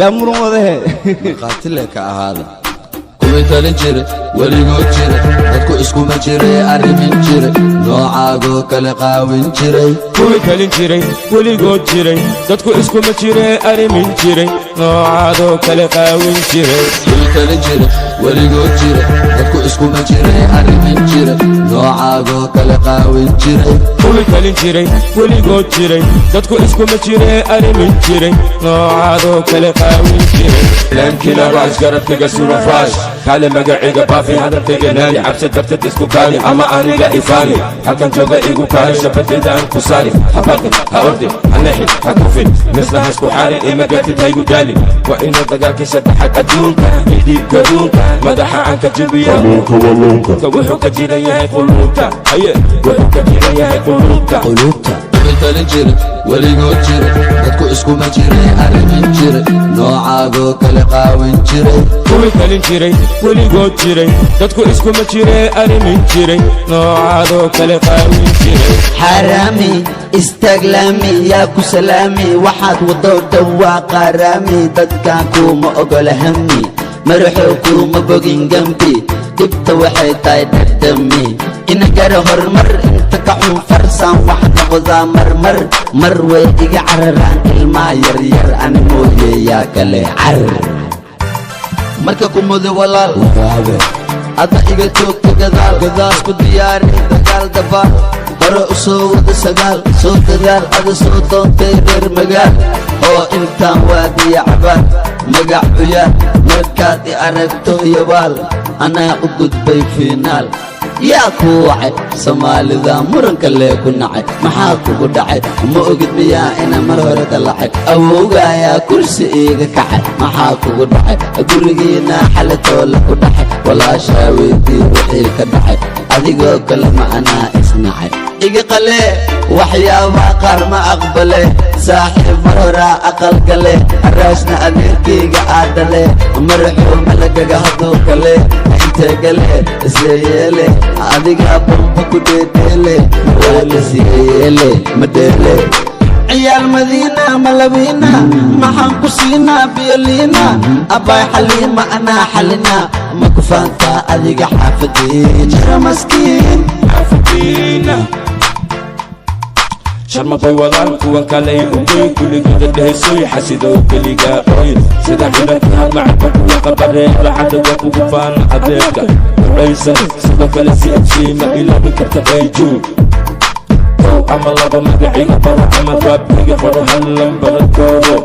Yaa muran wadahe? Markhaatile ka ahaada. Kuwii talin jire, weligood jire, dadku iskuma jire, arrimin jire, noocaagoo kale qaawin jiray. Kuwii talin jiray, weligood jiray, dadku iskuma jire, arrimin jiray, noocaadoo kale qaawin jiray. Kuwii talin jire, weligood jire, dadku iskuma jire, arrimin jire, noocaagoo kale qaawin jiray. Kuwii talin jiray, weligood jiray, dadku iskuma jire, arrimin jiray, noocaadoo kale qaawin jiray. Laamkiina raas garabkayga suran faash kaale, magaciga baafi, hadalkayga naadi, cabsi darteed isku kaadi ama aniga ifaani. Halkan jooga igu kaali, shabadeedaan ku saari. Ha baqin, ha ordin, ha nexin, ha kufin, misna ha isku xaarin. Ima gartid, haygu daalin. Waa inuu dagaalkii saddexaad adduunka idhiib gaduunka madaxa aan ka jabiya. Wuxuu ka jiran yahay quluubta, haye, wuxuu ka jiran yahay quluubta. Quluubta. Kuwii talin jire, weligood jire, dadku iskuma jire, arrimin jire, noocaagoo kale qaawin jiray. Kuwii talin jiray, weligood jiray, dadku iskuma jire, arrimin jiray, noocaadoo kale qaawin jiray. Xaaraami istaaglaami, yaa ku salaami? Waxaad wadoo dhowaa qaaraami. Dadkan kuuma ogola hami, madaxow kuuma bogin gambi. Dhibta waxay tahay dhadhami ina gara horumar inta ka xun farsaan. Wax noqdaa marmar mar way iga cararaan ilmaa yaryar, ani mooye yaa kale car. Marka ku mudo walaal, Waraabe. Adna iga joogta gadaal, gadaasku diyaari dagaal, dabaal hore u soo wada sagaal, soo dadaal, ada soo doontay reer magaal oo intaan waadiya cabaal magac cuyaal. Markaad i aragto yabaal, anaa u gudbay fiinaal. Yaa kuu wacay Soomaalida muranka lee ku nacay? Maxaa kugu dhacay? Ma ogid miyaa ina mar hore dalacay? Awowgaayaa kursi iiga kacay. Maxaa kugu dhacay? Gurigiina xalatoola ku dhacay. Walaashaa weydii wixii ka dhacay. Adigoo kale ma anaa isnacay. Iga qalee, waxyaabaa qaar ma aqbale. Saaxiib, mar horaa aqal gale, araasna adeerkayga aadhale. Maraxuu malagaga hadduu kale intee gale iseyeele, adigaa bamba ku dheedheele, waa lasiyeyeele madheele. Ciyaal Madiina malabiina, maxaan ku siinaa? Biyoliina abbaay Xaliima, anaa xalina. Ma ku faantaa adiga xaafadii jira maskiin? Xaafadiina sharmabay wadaan kuwan kale ugey, kuligooda dhehaysoy, xasidow keligaa oy. Sida ciidanka hadmacadka kuwa qabareeda cadowga kugu faana, adeerka ducaysan. Sidoo kale CFC ma ilaabi karta ayju kow ama laba. Magaciga baro ama raabkiga qoro, hal lambaradkoodo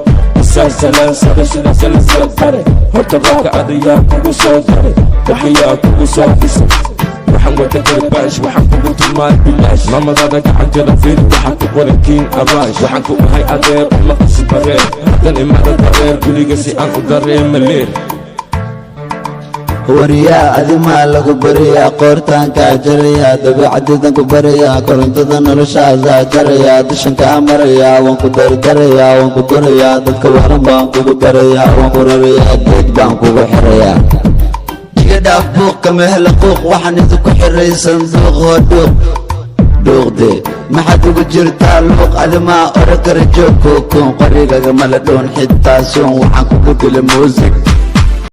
isaasalaan sare sida salasala dare. Horta roobka adayaa kugu soo daray, waxayaa kugu soo dhisay. Waxaan wata garbaash, waxaan kugu tumaan bilaash. Mamadada gacanteeda fiir, waxaan ku qoran King Arash. Waxaan ku ahay adeer, uma qasi bareer dan imaada dareer guriga si aan u dareema leer. Wariyaa, adimaa lagu bariyaa, qoortaankaa jarayaa, dabeecadiidan ku barayaa, korontada noloshaasaa jarayaa, dushankaa marayaa, waan ku dardarayaa, waan ku durayaa, dadka waran baan kugu darayaa, waan ku rarayaa, geed baan kugu xirayaa. Iga dhaaf buuq, kama hela quuq. Waxaan idinku xiray sanduuq oo dhuuq dhuuqde. Maxaad ugu jirtaa luuq? Adimaa ora kara joog kookon, qorigaga mala dhoon xitaa suun. Waxaan kugu dilay muusig.